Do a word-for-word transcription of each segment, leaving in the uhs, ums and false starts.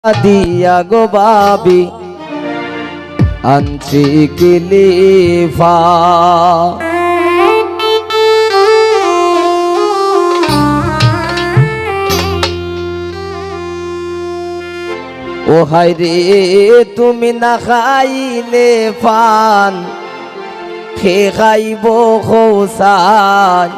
দিয়া গো ভাবি আনছি কিলিফা। ও হায়রে, তুমি না খাইলে পান, কে খাইবো কও চাইন?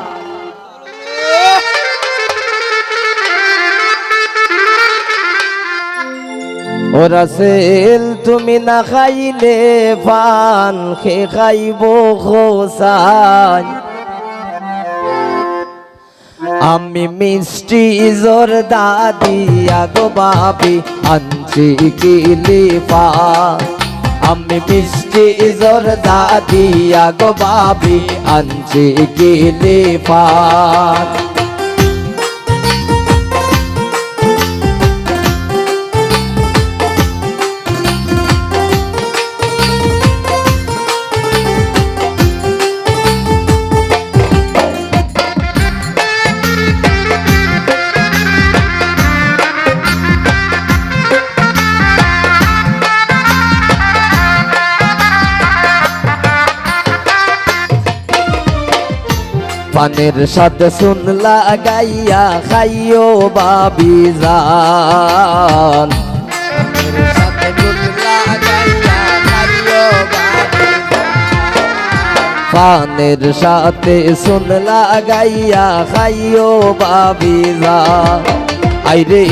ও রাসেল, তুমি না খাইলে পান, কে খাইবো কও চাইন? আমি মিষ্টি জর্দা দিয়া গো ভাবি আনছি কিলিফা। আমি মিষ্টি জর্দা দিয়া গো ভাবি আনছি কিলিফা। পানের সাথে চুন লাগাইয়া খাইও ভাবি জান। পানের সাথে চুন লাগাইয়া খাইও ভাবি জান। পানের সাথে চুন লাগাইয়া খাইও ভাবি জান। আইরে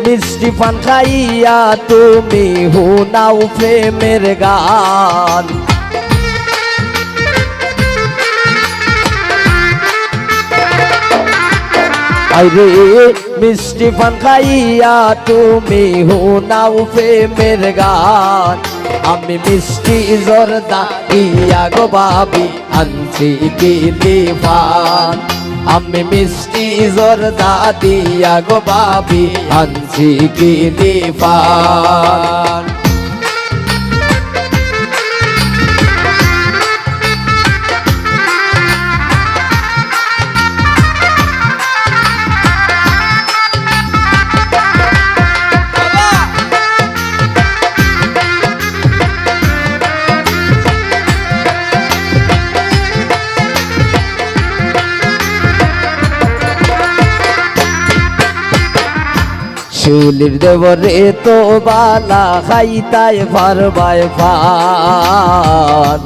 মিষ্টি পান খাইয়া তুমি হুনাও প্রেমের গান। আইরে মিষ্টি পান খাইয়া তুমি হুনাও প্রেমের গান। আমি মিষ্টি জর্দা দিয়া গো ভাবি আনছি কিলিফা। আমি মিষ্টি জর্দা দিয়া গো ভাবি আনছি কিলিফা। শিউলির দেওরে তো বালা খাইতায় পারবায় পান।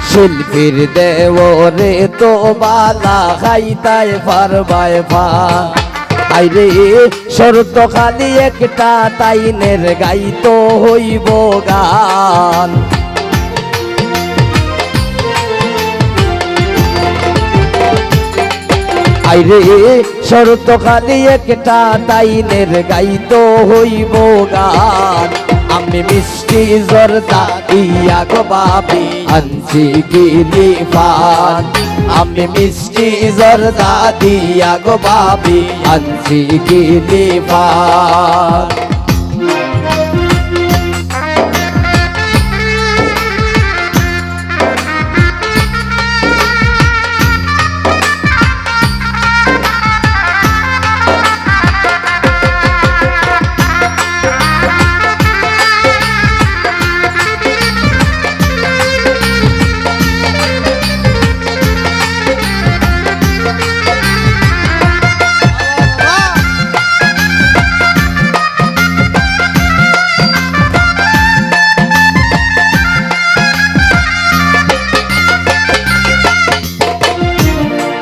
শিল্পীর দেওরে তো বালা খাইতায় পারবায় পান। আইরে শর্ত খালি একটা, তাইনের গাইতো হইবো গান। আইরে শর্ত খালি একটা, তাইনের গাইতো হইবো গান। আমি মিষ্টি জর্দা দিয়া গো ভাবি আনছি কিলিফা। আমি মিষ্টি জর্দা দিয়া গো ভাবি আনছি কিলিফা।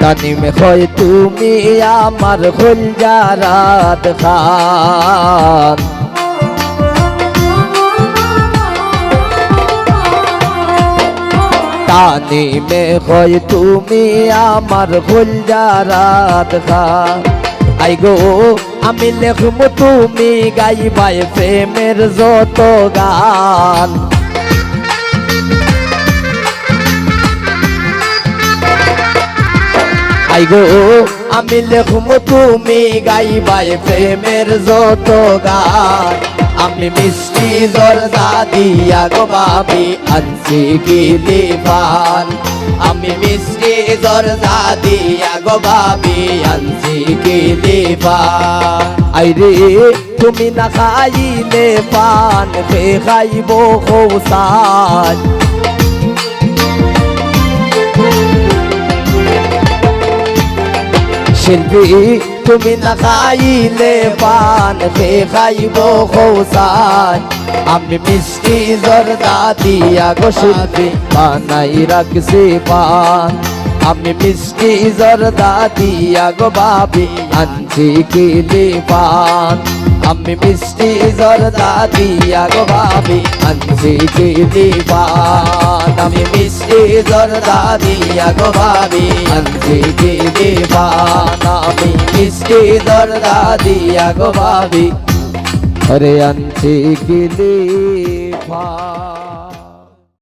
তানিমে কয় তুমি আমার কইলজার আধ খান। তানিমে কয় তুমি আমার কইলজার আধ খান। আইগো আমি লেখমু তুমি গাইবায় প্রেমের যত গান। আইগো আমি লেখমু তুমি গাইবায় প্রেমের যত গান। আমি মিষ্টি জর্দা দিয়া গো ভাবি আনছি কিলি পান। আমি মিষ্টি জর্দা দিয়া গো ভাবি আনছি কিলি পান। আইরে, তুমি না খাইলে পান, কে খাইবো কও চাই? শিল্পী, তুমি না খাইলে পান, কে খাইবো কও চাই? আমি মিষ্টি জর্দা দিয়া গো শিল্পী বানাই রাখছি পান। আমি মিষ্টি জর্দা দিয়া গো ভাবি আনছি কিলি পান। আমি মিষ্টি জর্দা দিয়া গো ভাবি আনছি কিলি পান। আমি মিষ্টি জর্দা দিয়া গো ভাবি আনছি কিলি পান। আমি মিষ্টি জর্দা দিয়া গো ভাবি, আরে আনছি কিলি পান।